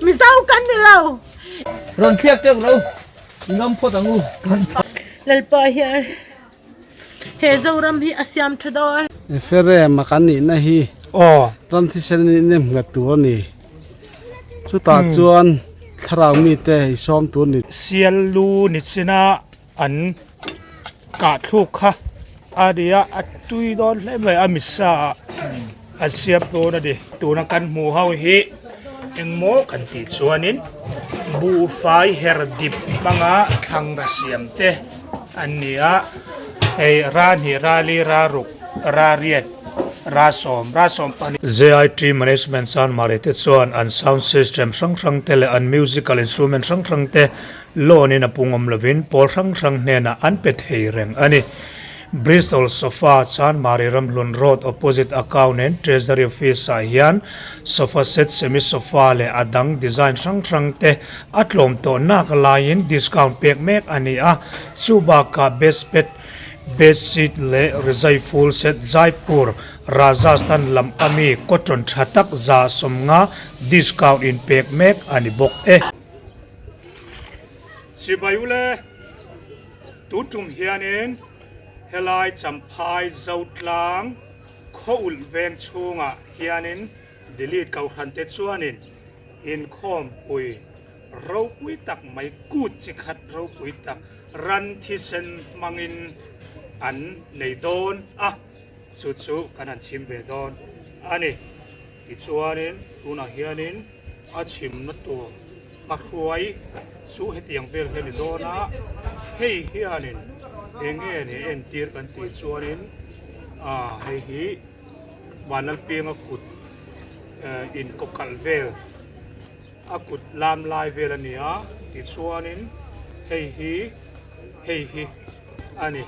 Mizo kan ni lo. Rawn thliak teuh lo, i ngam phawt ang u. Lalpa hian he Zoram hi a siam tha dawn. Ephraim-a kan nihna hi ram thisen in nem nghet tur a ni. Chutah chuan thlarau mite i sawm tur a ni. Sial lu ni china an kah thluk kha a nia a tui dawn hle mai a misa ah an siam dawn a ni tuna kan hmuh ho hi engmaw kan tih chuanin buhfai her dip hmanga thlangra siam te an ni a hei rani rali raruk rariat rasawm rasawm pahnih. JIT Management Chanmari te chuan an sound system hrang hrang te leh an musical instrument hrang hrang te Loan in a pung awm lovin pawl hrang hrang hnenah an pe thei reng a ni. Bristol Sofa Chanmari Ramhlun Road opposite Account and Treasury Office ah hian sofa set, semi sofa leh a dang design hrang hrang te a tlawm tawh nak laiin discount pek mek a ni a, chu bakah bedspet, bedsheet leh rizai full set Jaipur, Rajasthan lam ami cotton tha tak 150 discount in pek mek a ni bawk e. Chibai ule, tun tum hianin helai Champhai Zotlang khaw ulh veng chhungah hianin Delete Kohhran te chuanin inkhawmpui ropui tak mai kut chi khat ropui tak ran thisen hmangin an nei dawn a, chu chu kan han chhim ve dawn a ni. Tichuanin tunah hianin a chhimna tur hmahruai chu hetiang vel hi a ni dawn a, hei hianin eng nge ni entir kan tih chuanin ah hei hi Vanlalpianga kut eh inkawkalh vel a kut lam lai vel a ni a, tichuanin hei hi hei hi a ni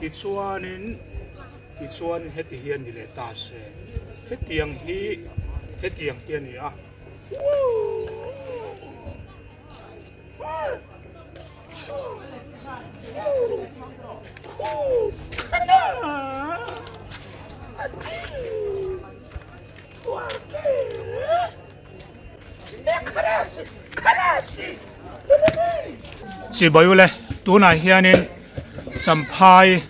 tichuanin. Tichuan heti hian ni leh ta se, hetiang hi hetiang hi a ni a. Chibai ule, tunah hianin Champhai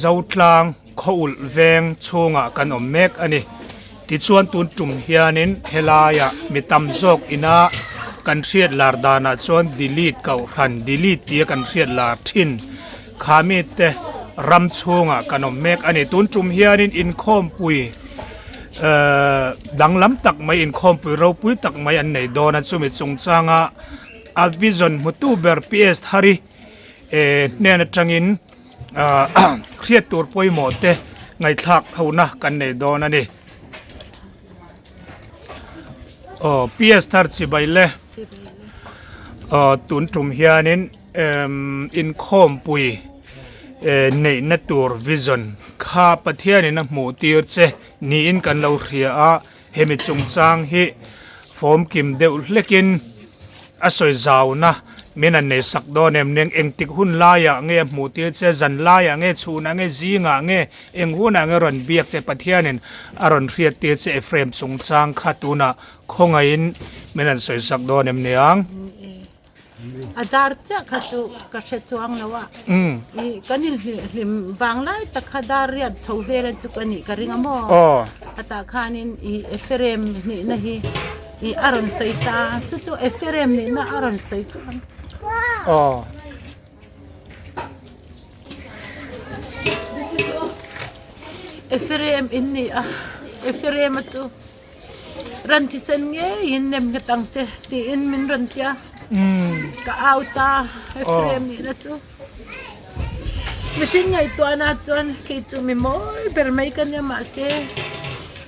Zotlang khaw ulh veng chhungah kan awm mek a ni. Tichuan tun tum hianin helaiah mi tam zawk ina kan hriat lar danah chuan delete kohhran delete tia kan hriat lar thin kha mite ram chhungah kan awm mek a ni. Tun tum hianin inkhawmpui ehh danglam tak mai inkhawmpui ropui tak mai an nei dawn a chumi chungchanga a vision hmutu ber PS Thari eh hnen atangin ah hriat tur pawimawh te ngaihthlak hona kan nei dawn a ni. Aw PS thar chibai le aw tun tum hianin emm inkhawmpui eh neihna tur vision kha Pathianin a hmuh tir che niin kan lo hria a hemi chungchang hi fawm kim deuh hlekin a sawi zauna min an nei sak dawn em nia engtik hun laiah nge a hmuh tir che zan laiah nge chhunah nge zingah nge eng hunah nge rawn biak che Pathianin a rawn hriat tir che Ephraim chungchang kha tunah khawngaihin min an sawi sak dawn em niang. A dar chiah kha chu ka hre chuang lo a, i kan inhlim vang lai tak kha dar riat chho vel chu ka nih ka ring a maw? A tah khanin i Ephraim nihna hi i a rawn sawi ta a, chu chu Ephraim nihna a rawn sawi khan. Ephraim in ni a, Ephraim a chu. Ran thisen ngeiin nem nghet ang che tiin min rawn ti a, ka au ta Ephraim nihna chu. Mihring ngaihtuahna chuan kei chu mi mawi ber mai ka nia mahse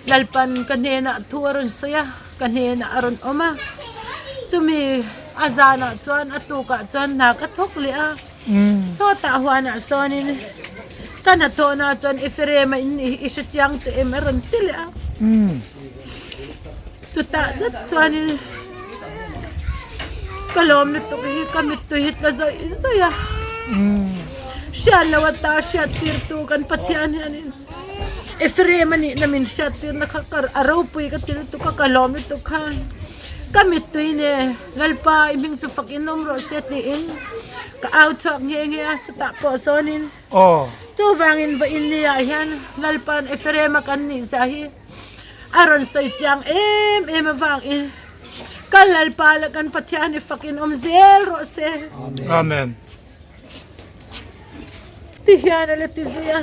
Lalpan ka hnenah thu a rawn sawi a, ka hnenah a rawn awm a, chumi a zanah chuan a tukah chuan hna ka thawk leh a, sawtah huanah sawnin ka hnathawhna chuan Ephraim-a in i hre chiang tawh em a rawn ti leh a. Chutah zet chuanin ka lawm lutuk hi ka mittui hi tla zawih zawih a, hriat loh ata hriat tirtu kan Pathian hianin Ephraim a nihna min hriat tirna kha ka a ropui ka ti lutuk a, ka lawm lutuk khan. Ka mittui ne Lalpa i hming chu fak in awm rawh se tiin ka au chhuak nghe nghe a, chutah pawh sawnin chuvangin vawiin ni ah hian Lalpa'n Ephraim-a kan nih zia hi a rawn sawi chiang em em avangin kan Lalpa leh kan Pathian hi fak in awm zel rawh se. Amen. Ti hian a la ti zui a,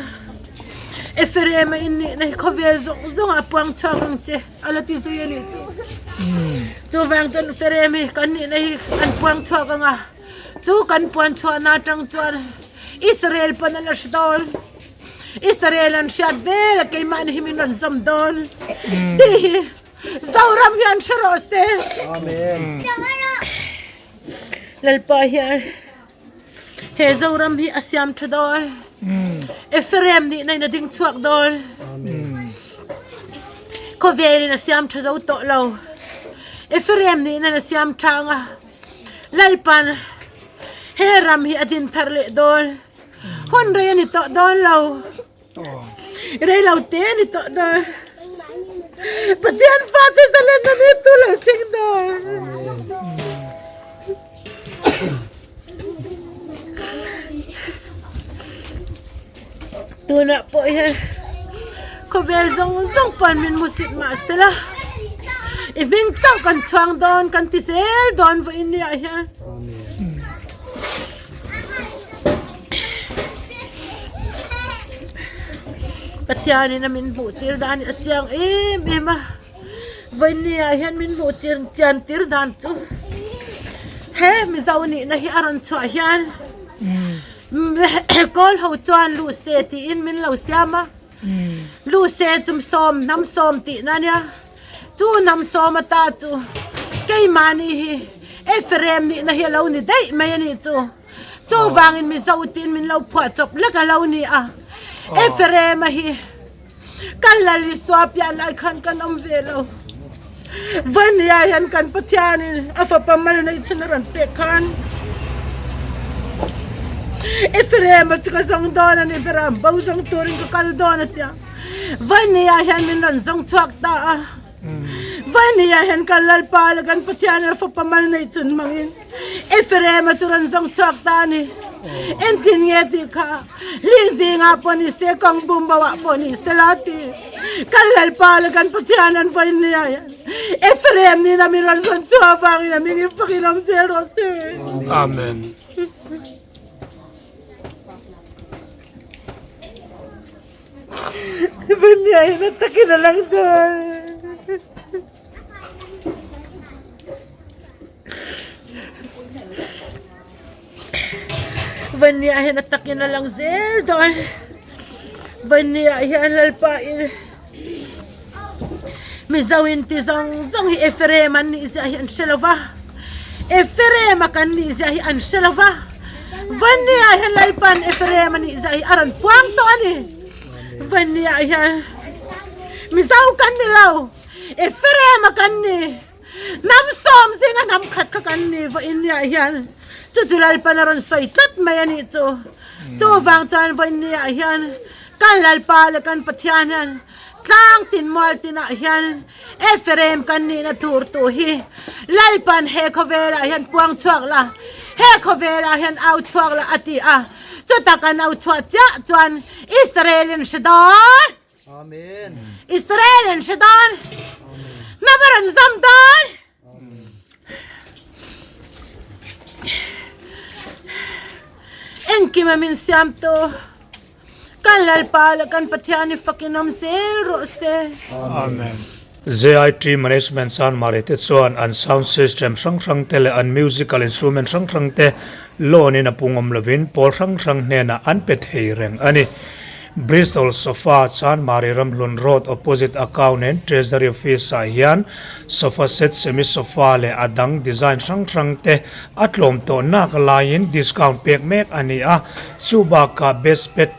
Ephraim-a in nihna hi khawvel zawng zawngah a puang chhuak ang che a la ti zui a nih chu. Chuvang chuan Ephraim hi kan nihna hi an puang chhuak ang a, chu kan puan chhuahna atang chuan Israel pawn a la hre dawn, Israel an hriat vel a keimahni hi min rawn zawm dawn tih hi Zoram hian hre rawh se. Amen. Lalpa hian he Zoram hi a siam tha dawn. Ephraim nihna in a ding chhuak dawn. Khawvel in a siam tha zo tawh lo. Ephraim nihna in a siam tha ang a. Lalpan he ram hi a din thar leh dawn. Hun rei a ni tawh dawn lo. Rei lo te a ni tawh dawn. Pathian fate zalenna ni tu lo thleng dawn. Tunah pawh hian khawvel zawng zawng pawn min hmusit mah sela i hming chauh kan chhuang dawn kan ti zel dawn vawiin ni ah hian. Pathianin a min hmuh tir dan hi a chiang em em a vawiin ah hian min hmuh chian tir dan chu he mizo nihna hi a rawn chhuah hian kawl ho chuan luh se tiin min lo siam a luh se chu sawm hnam sawm tihna ania. Chu hnam sawm ata chu keimahni hi Ephraim nihna hi a lo ni daih mai a nih chu. Chuvangin Mizo tiin min lo phuah chawp lek a lo ni a. Ephraim-a hi kan Lal Isua piah lai khan kan awm ve lo. Vania hian kan Pathianin a fapa mal neih chhun a rawn pek khan Ephraim-a chu ka zawng dawn a ni ber a, bo zawng turin ka kal dawn a tia. Vawinia hian min rawn zawng chhuak ta a, Vawinia hian kan Lalpa leh kan Pathian leh fapa mal neih chun hmangin Ephraim-a chu rawn zawng chhuak ta a ni. Engtin nge tih kha hling zingah pawh ni se, kawng bum bo ah pawh ni se la ti. Kan Lalpa leh kan Pathian an Vawinia hian Ephraim nina min rawn zawn chhuah avangin a hming hi fakin awm zel rawh se. Amen. Vania takin a lang dawn. Vania hian a takin a lang zel dawn. Vania hian Lalpa in Mizo in ti zawng zawng hi Ephraim an nih zia hi an hre lo va. Ephraim a kan nih zia hi an hre lo va. Vania hian Lalpan Ephraim a nih zia hi a rawn puang tawh a ni. Vania hian Mizo kan ni lo, Ephraim a kan ni. Hnam sawm zinga hnam khat kha kan ni vawiin hian chu chu Lalpan a rawn sawi tlat mai a nih chu. Chuvang chuan vawiin hian kan Lalpa leh kan Pathian hian tlang tin mual tinah hian Ephraim kan nihna tur tuh hi Lalpan he khawvelah hian puang chhuak la, he khawvelah hian au chhuak la a ti a. Chuta kan au chhuah chiah chuan Israel in hre dawn. Amen. Israel an hre dawn. Hnam a rawn zawm dawn. Engkim a min siam tu kan Lalpa leh kan Pathian hi fakin awm zel rawh se. Amen. JIT Management Chanmari te chuan an sound system hrang hrang te leh an musical instrument hrang hrang te loan in a pungawm lovin pawl hrang hrang hnenah an pe thei reng a ni. Bristol Sofa Chanmari Ramhlun Road opposite Account and Treasury Office ah hian sofa set, semi sofa leh a dang design hrang hrang te a tlawm tawh nak laiin discount pek mek a ni a, chu bakah best bed,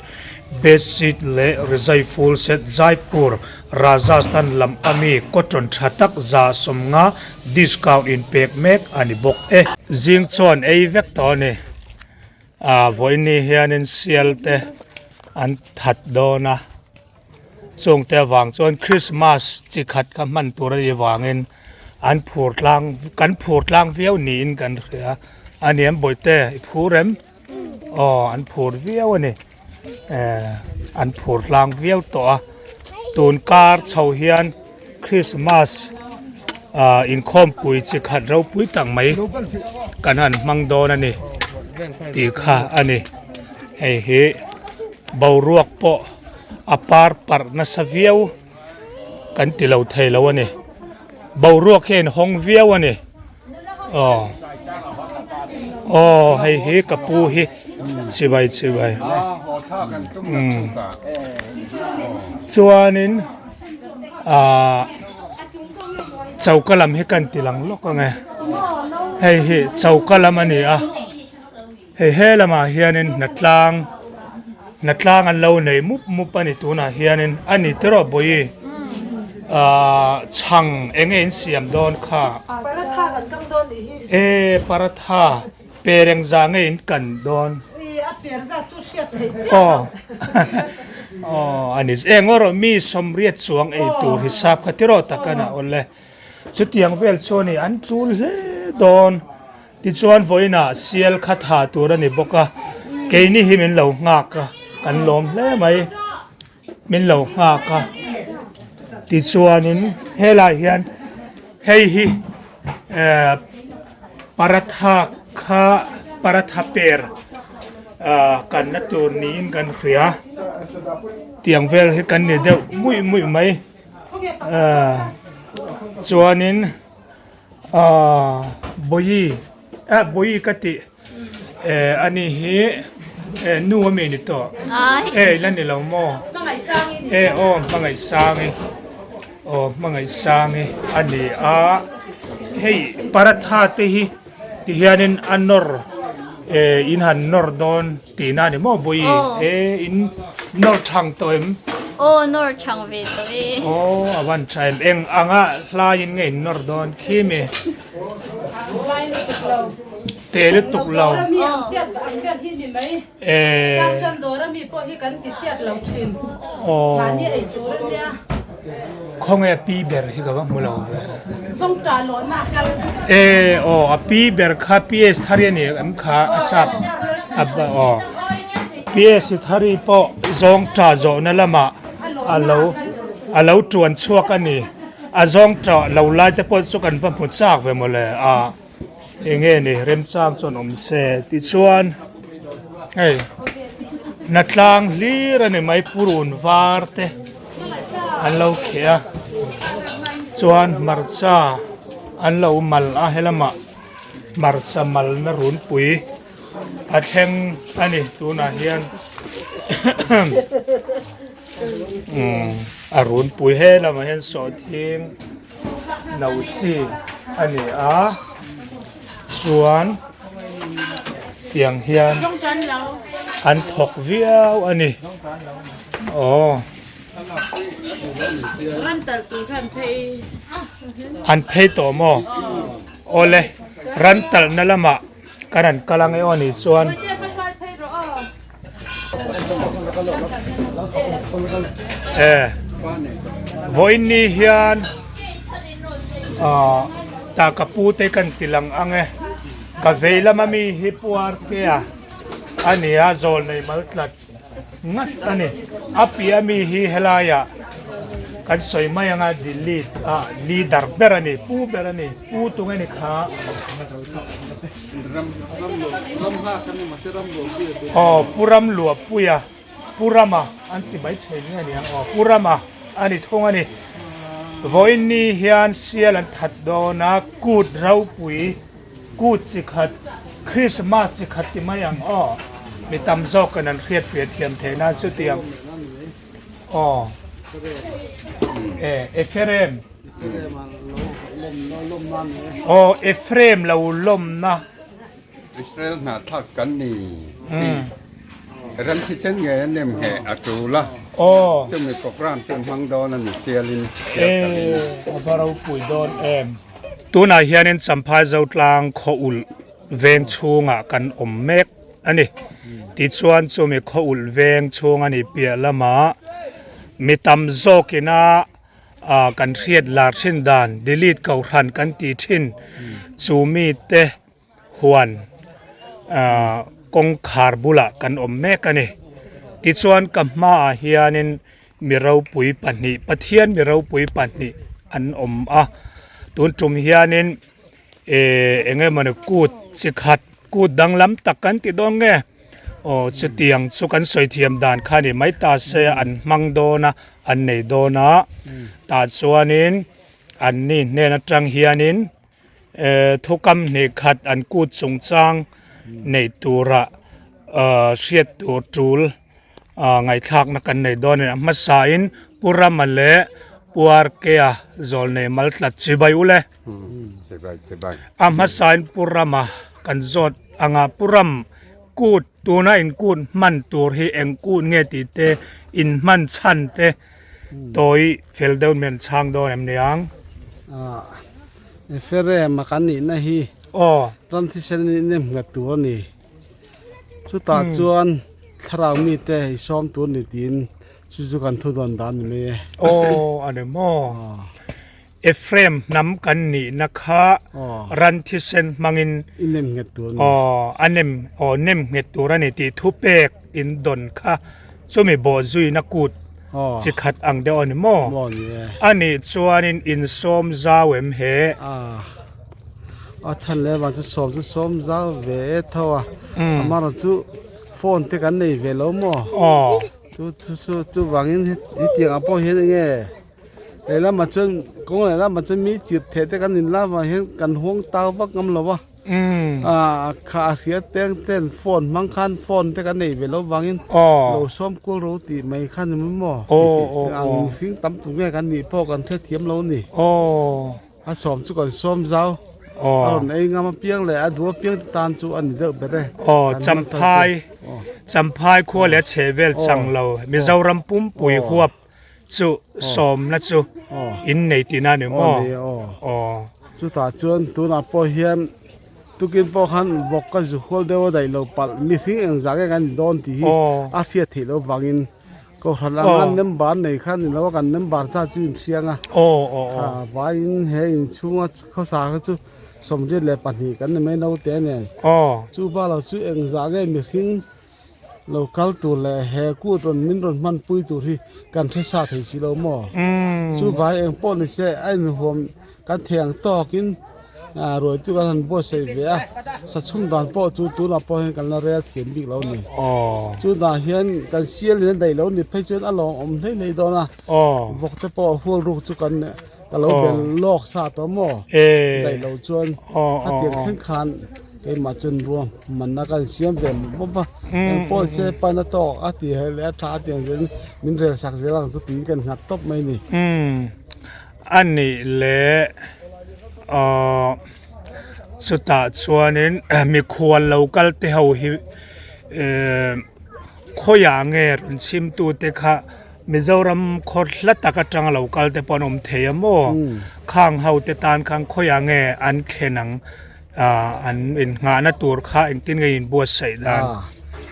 bed sheet leh rizai full set Jaipur, Rajasthan lam ami cotton tha tak 150 discount in pek mek a ni bawk e. Zing chuan ei vek tawh a ni. Ah vawiin hianin sial te an that dawn a chungte avang chuan Christmas chi khat kha hman tur a nih avangin. An phur tlang kan phur tlang viau niin kan hria a ni an bawihte i phur em aw an phur viau a ni eh an phur tlang viau tawh a tun kar chho hian Christmas ah inkhawmpui chi khat ropui tak mai kan han hmang dawn a ni tih kha a ni hei hi boruak pawh a par parh nasa viau. Kan ti lo thei lo a ni. Boruak hi a inhawng viau a ni. Aw aw hei hi ka pu hi chibai chibai umm chuanin ahh choka lam hi kan ti lang lawk ang e hei hi choka lam a ni a. Hei he lamah hianin hnatlang hnatlang an lo nei mup mup a ni tunah hianin a ni tiraw bawi ahh chhang eng nge in siam dawn kha Paratha kan kang dawn nih hi e paratha per eng zah nge in kan dawn i a per zat chu hriat theih chiah aw aw a ni eng erawh mi sawmriat chuang ei tur hisap kha tiraw tak a na awle chutiang vel chu a ni an tul hle dawn. Tichuan vawiinah sial kha tha tur a ni bawk a, keini hi min lo nghak a, kan lawm hle mai, min lo nghak a. Tichuanin helaiah hian hei hi eh paratha kha paratha per ah kanna tur niin kan hria, tiang vel hi kan ni deuh muih muih mai ah chuanin. Aaa Bawi eh Bawi ka tih eh ani hi eh nu ami ni tawh eh ila ni lo maw eh aw Hmangaihsangi aw Hmangaihsangi a ni a hei paratha te hi ti hianin a nawr eh in han nawr dawn tihna a ni maw Bawi eh in nawr thang tawh em? Aw nawr thang ve tawh e. Aw a van tha em eng anga hlaiin nge in nawr dawn khi mi? Hlai lutuk lo. Te lutuk lo. Dawr ami ang tiat ang vel hi ni mai. Eh. Chang chuan dawr ami pawh hi kan ti tiat lo thin. Aw. Mahni ei tur a nia. Khawnge pi ber hi ka va hmu lo ve. Zawngṭah lawhna a kal. E aw a pi ber kha PS Thari a ni em kha a sap a aw PS Thari pawh zawngṭah zawhna lamah a lo a lo ṭuan chhuak a ni. A zawngṭah lo lai te pawh chu kan va hmu chak ve mawle a enge ni remchang chuan awm se tichuan hei hnatlang hlir a ni mai purun var te. an lo kheh a chuan hmarcha an lo mal a helamah hmarcha malna runpui a thleng a ni tunah hian umm a runpui helamah hian sawhthing no chi a ni a chuan tiang hian an thawk viau a ni. Aw. An phei tawh maw? Awle, ran talhna lamah kan han kal ang e aw nih chuan. E, vawiin ni hian ah taka pu te kan ti lang ang e. Ka vei lama mi hi puar te a a ni a, zawl nei mal tlat. Ngat a ni. A piah mi hi helaiah kan sawi mai anga delete ah leader ber a ni, pu ber a ni, pu tunge ni kha. Aw pu Ramluahpuia, pu Rama an ti mai thei nge ni ang aw, pu Rama a ni thung a ni. Vawiin ni hian sial an that dawn a, kut ropui. Kut chi khat, Christmas chi khat ti mai ang aw. Mi tam zawk kan an hriat fiah thiam theih nan chutiang aw. E, Ephraim. Aw, Ephraim lo lawmna. Israel hnahthlak kan ni tih ram thisen ngei a nem ngheh a tul a. Aw. Chumi program chu hmang dawn a ni chialin chial takin. E, a va ropui dawn em. Tunah hianin Champhai Zotlang khaw ulh veng chhungah kan awm mek a ni. Tichuan chumi khaw ulh veng chhung a nih piah lamah mi tam zawkina Ah kan hriat lar thin dan delete kohhran kan tih thin chu mite huan ah kawngkhar bulah kan awm mek a ni. Tichuan ka hmaah hianin mi ropui pahnih Pathian mi ropui pahnih an awm a tun tum hianin eh eng emawni kut chi khat kut danglam tak kan ti dawn nge aw chutiang chu kan sawi thiam dan kha a ni mai ta se an hmang dawn a an nei dawn a tah chuanin an ni hnen atang hianin eh thukam hnih khat an kut chungchang neih turah ah hriat tur tul. ah ngaihthlakna kan nei dawn a ni a hmasain Pu Rama leh Pu Arkea zawlnei mal tlat chibai u le a hmasain Pu Rama kan zawt anga Pu Ram kut tuna in kut hman tur hi eng kut nge tih te in hman chhan te tawi fel deuh men chhang dawn em niang. Ah Ephraim a kan nihna hi aw ram thisen in nem nghet tur a ni. Chutah chuan thlarau mite i sawm tur ni tiin chu chu kan thu dawn dan ni mai e. Aw a ni maw? Ephraim hnam kan nihna kha ran thisen hmangin i nem nghet tur a ni. Aw a nem aw nem nghet tur a ni tih thupek in dawn kha chumi bawhzuina kut chi khat ang deuh a ni maw? Maw ni e. A nih chuanin insawm zau em he? A chhan leh vang chu sawm chu sawm zau ve e tho a amaherawh chu phone te kan nei ve lo maw chu chu chu chuvangin hetiang ah pawh hian enge lehlamah chuan kawng lehlamah chuan mi chirh theh te kan inla vang hian kan huang tau vak ngam lo a ah kha a hriat peng ten phone hmang khan phone te kan nei ve lo vangin lo sawm kual ro tih mai kha ni mai maw ang mihring tam tuk nge kan nih pawh kan hrethiam lo a ni. A sawm chu kan sawm zau. A rawn ei ngam apiang leh a duh apiang te tan chu a ni deuh ber e. Aw, Champhai, Champhai khua leh a chheh vel chang lo Mizoram pumpui huap chu sawmna chu in nei tihna a ni maw? Aw. Chutah chuan tunah pawh hian tukin pawh khan vawk ka zu hual deuh a daih lo palh mihring engzah nge kan ni dawn tih hi a hriat theih loh vangin Kohhran anga member nei kha ni lo a, kan member cha chu inhriang a, tha vaiin he inchhunga khawsa kha chu 22 kan ni mai naute nen. Chu ba lo chu engzah nge mihring lo kal tur leh he kut rawn min rawn hmanpui tur hi kan hre sa thei si lo maw? Chu vai eng pawh ni se a inhuam kan thei ang tawkin Ruaitu kan han buatsaih ve a, sa chhum dan pawh chu tunah pawh hian kan la rel thiam bik lo a ni. Chutah hian kan sial in a daih lo ni phei chuan a lawmawm hlei hlei dawn a, vawk te pawh hual ruk chu kan ka lo bel lawk sa tawh maw daih lo chuan hetiang thleng khan keimah chuan ruahmanna kan siam ve mawp mawp a, engpawh se pan a tawk a ti leh a tha a ti ang zel min rel sak zel ang chu tiin kan nghat tawp mai a ni. A nih leh ahh chutah chuanin mikhual lo kal te ho hi ehh khawiah nge rawn chhim tu te kha Mizoram khaw hla tak atanga lo kal te pawh an awm thei a maw khang ho te tan khan khawiah nge an thlen ang ahh an innghahna tur kha engtin nge inbuatsaih dan.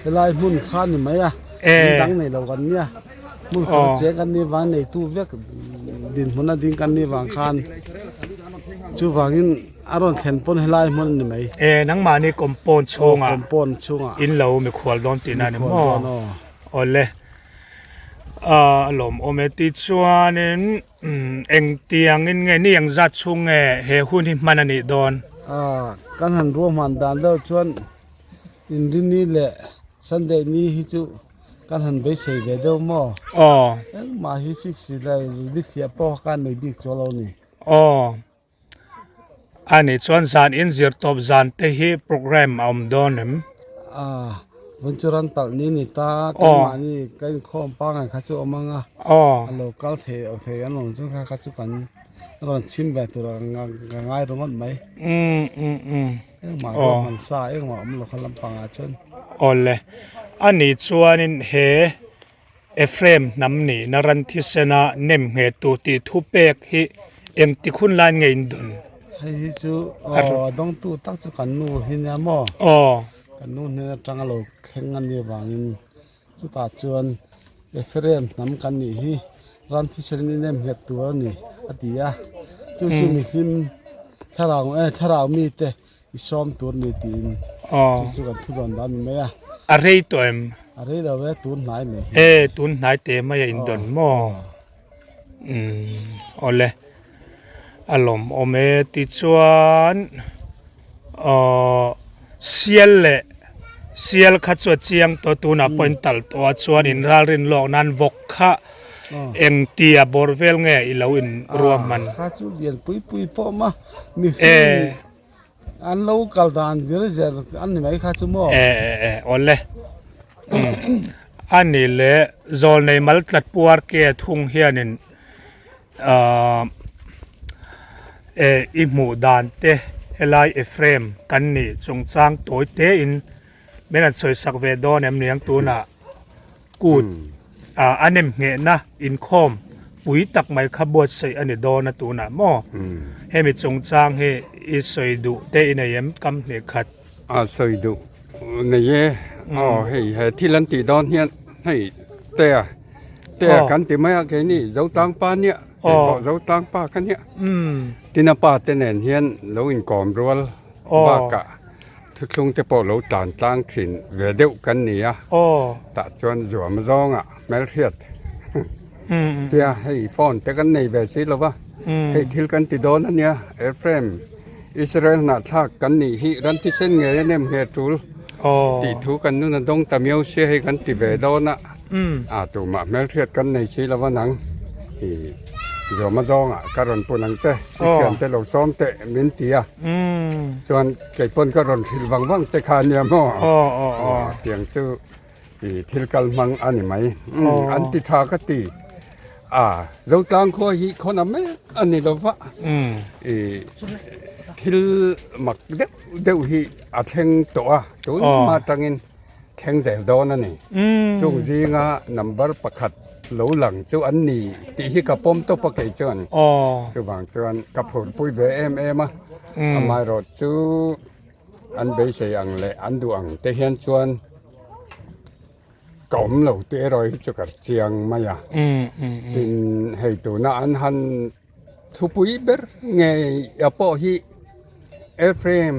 Helai hmun kha a ni mai a in dang nei lo kan nia. Hmun khat a cheng kan nih vang neitu vek dinhmun a ding kan nih vang khan chuvangin a rawn thlen pawn helai hmun a ni mai. E nangmahni compound chhungah compound chhungah in lo mikhual dawn tihna a ni maw? Awle a lawmawm e tichuanin engtiangin nge ni eng zat chhung nge he hun hi hman a nih dawn? Kan han ruahman dan deuh chuan Inrini leh Sunday ni hi chu Kan han beisei ve deuh maw? Aw. Engmah hi fix ila bithliah pawh kha kan nei bik chuang lo ni. Aw. A nih chuan zan in zir tawp zan te hi program a awm dawn em? A, vun chu ran talh ni ni ta, keimahni ka inkhawm pangngai kha chu awm ang a. Aw. A lo kal thei thei an awm chu kha kha chu kan rawn chhim ve tur a ka ngai ringawt mai. Umm umm umm. Engmah ruahman sa engmah awm lo kha lampangah chuan. Awle, a nih chuanin he Ephraim hnam nihna ran thisena nem nghet tu tih thu pek hi engtik hun lai nge in dawn? Hei hi chu aw dawngtu tak chu kan nu hi nia maw? Aw. Kan nu hnen atanga lo thleng a nih avangin chutah chuan Ephraim hnam kan nih hi. Ram thisen in em nghet tur a ni a ti a, chu chu mihlim thlarau eh thlarau mite i sawm tur a ni tiin chu chu kan thu dawn dan ni mai a. A rei tawh em? A rei lo e, tun hnai mai hi. E, tun hnai te mai a indawn maw? Umm awle, a lawmawm e tichuan Aww sial leh sial kha chu a chiang tawh tunah pawh in talh tawh a chuan in ralrin lawk nan vawk kha eng tia bawr vel nge i lo in ruahman. Kha chu lian pui pui pawh ma mihring an lo kal dan zir zer an ni mai kha chu maw. E e e awle a ni leh zawlnei mal tlat puar ke thung hianin. Ahh eh i hmuh dan te helai Ephraim kan nih chungchang tawi te in min han sawi sak ve dawn em niang tunah kut ah a nem nghehna inkhawm pui tak mai kha buatsaih a ni dawn a tunah maw hemi chungchang hi i sawi duh te i nei em kam hnih khat. A sawi duh nei e aw hei he thil an tih dawn hian hei te a. Te kan ti mai a keini Zotlang pa nia kei pawh Zotlang pa ka nia tin a pa te nen hian lo inkawm rual bakah thuthlung te pawh lo tlan tlang thin ve deuh kan ni a tah chuan zuam zawngah hmelhriat tia hei phone te kan nei ve si lo va hei thil kan ti dawn a nia Ephraim Israel hnahthlak kan nih hi ran thisen ngei a nem nge tul tih thu kan nun a dawng ta miau sia hei kan ti ve dawn a. A tumah hmelhriat kan nei si lo va nang i zawma zawngah ka rawn pun ang che i thiante lo sawm teh min ti a chuan kei pawn ka rawn hrilh vang vang che kha ania maw tiang chu i thil kal hmang a ni mai an ti tha ka ti a Zotlang khua hi khawn a mek a ni lo va i thil mak deuh deuh hi a thleng tawh a tunhma atangin. Thleng zel dawn a ni. Chung zinga number pakhat lo lang chu an ni tih hi ka pawm tawp a kei chuan. Chuvang chuan ka phurpui ve em em a. Amaherawh chu an beisei ang leh an duh ang te hian chuan ka awm lo tih erawh hi chu ka chiang mai a. Tin hei tuna an han thupui ber ngei a pawh hi Ephraim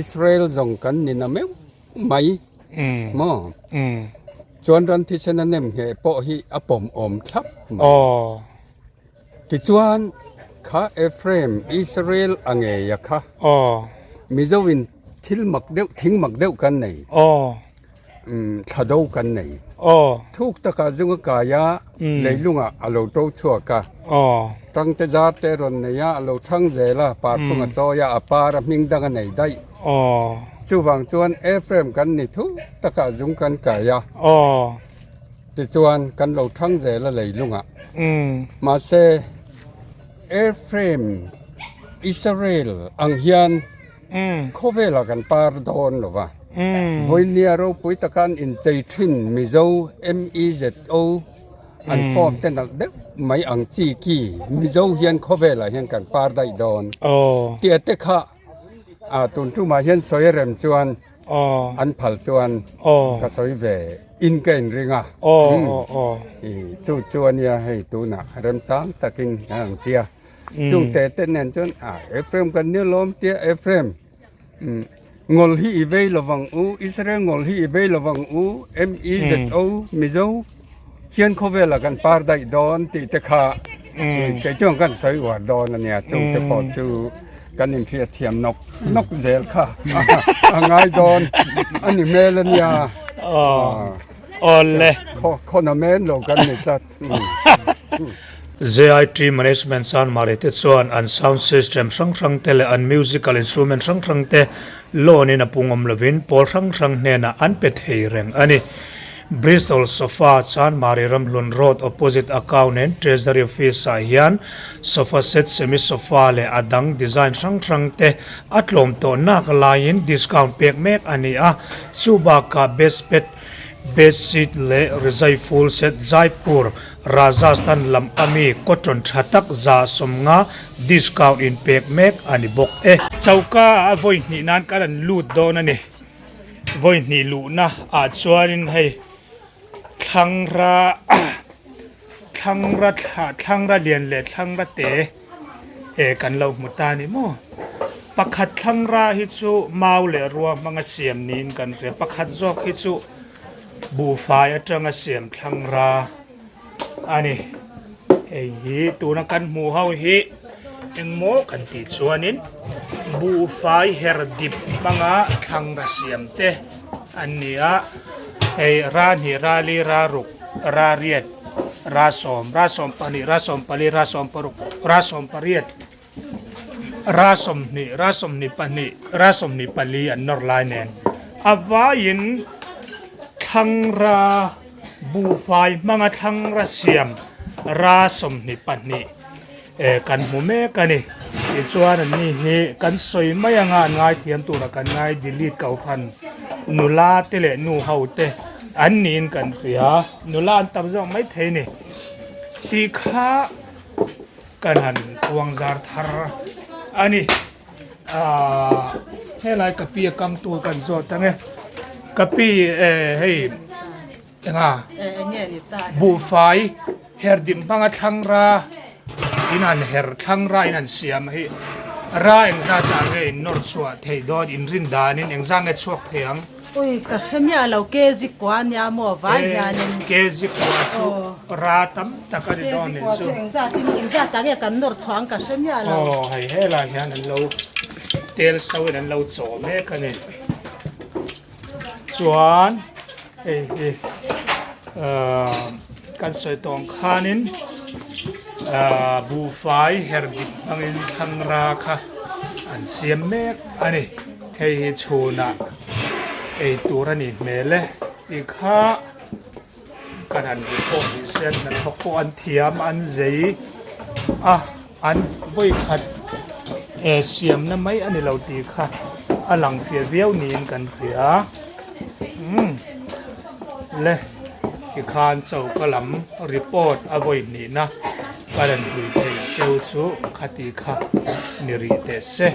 Israel zawng kan ni na meuh. mai maw chuan ran thisen a nem ngheh pawh hi a pawm awm thlap mai tichuan kha Ephraim Israel a ngei a kha Mizo in thil mak deuh thing mak deuh kan nei thla do kan nei thuk takah zung a kai a leilungah a lo to chhuak a tangte zar te rawn nei a a lo thang zel a parphung a chawi a a par a hming dang a nei daih. Aw. Chuvang chuan Ephraim kan ni thu takah zung kan kai a. Aw. Tichuan kan lo thang zel a leilungah. Umm. Mahse Ephraim, Israel ang hian khawvelah kan par dawn lo va. Umm. Vawinia ropui taka an inchei thin Mizo, M-E-Z-O, an form te nalh deuh mai ang chi ki Mizo hian khawvelah hian kan par daih dawn. Aw. Tia te kha. A tun tumah hian sawi rem chuan an phal chuan ka sawi ve in ka inring a. Chu chu a nia hei tunah remchang takin an ang tia. Chung te te nen chuan a Ephraim kan nia lawm tia Ephraim ngawl hi i vei lovang u Israel ngawl hi i vei lovang u M-E-Z-O Mizo hian khawvelah kan par daih dawn tih te kha kei chuan kan sawi uar dawn a nia chung te pawh chu kan inhriat thiam nawk nawk zel kha a ngai dawn a ni hmel a nia Awle khawn a men lo kan ni tlat. JIT Management Chanmari te chuan an sound system hrang hrang te leh an musical instrument hrang hrang te loan in a pungawm lovin pawl hrang hrang hnenah an pe thei reng a ni. Bristol Sofa Chanmari Ramhlun Road opposite Account and Treasury Office ah hian sofa set, semi sofa leh a dang design hrang hrang te a tlawm tawh nak laiin discount pek mek a ni a, chu bakah best bed, bed sheet leh rizai full set Jaipur, Rajasthan lam ami cotton tha tak 150 discount in pek mek a ni bawk e. Choka ah a vawi hnih nan kan an lut dawn a ni. Vawi hnih luhna ah chuanin hei thlangra. Thlangra thla thlangra lian leh thlangra te eh kan lo hmu ta a ni maw. Pakhat thlangra hi chu mau leh rua hmanga siam niin kan hria pakhat zawk hi chu buhfai atanga siam thlangra a ni. Hei hi tuna kan hmuh ho hi engmaw kan tih chuanin buhfai her dip hmanga thlangra siam te an ni a hei Rani Rali Raruk Rariat Rasawm Rasawmpahnih Rasawmpali Rasawmparuk Rasawmpariat Rasawmhnih Rasawmhnihpahnih Rasawmhnihpali an nawr lai nen a vaiin thlangra buhfai hmanga thlangra siam Rasawmhnihpahnih Eh kan hmu mek a ni. Tichuan an ni hi kan sawi mai anga an ngaithiam tura kan ngai delete kohhran nula te leh nu ho te an niin kan hria nula an tam zawk mai thei ni tih kha kan han puang zar thar a ni. Aaa helai ka pi a kam tur kan zawt ang e ka pi eh hei. Enga? Buhfai her dim hmanga thlangra in han her thlangra in han siam hi ra engzat ah nge in nawr chhuah theih dawn in rin danin engzat nge chhuak thei ang? Ui ka hre miah lo kg kua nia maw vai hianin. Kg kua chu ra tam tak a ni dawn nih chu. Kg kua chu engzat in engzat ah nge kan nawr chhuah ang ka hre miah lo. Aw hei helai hian an lo tel so in an lo chaw mek a ni. Chuan hei hi ahh kan sawi tawh ang khanin ahh buhfai her dik hmangin thlangra kha an siam mek a ni hei hi chhunah ei tur a nih hmel e tih kha kan han hmu pawh ni se hnathawk pawh an thiam an zei a. An vawikhat eh siamna mai a ni lo tih kha a lang fiah viau niin kan hria umm le tikhan choka lam report a vawi hnihna ka rawn hlui thei cheu chu khati kha ni rih teh se.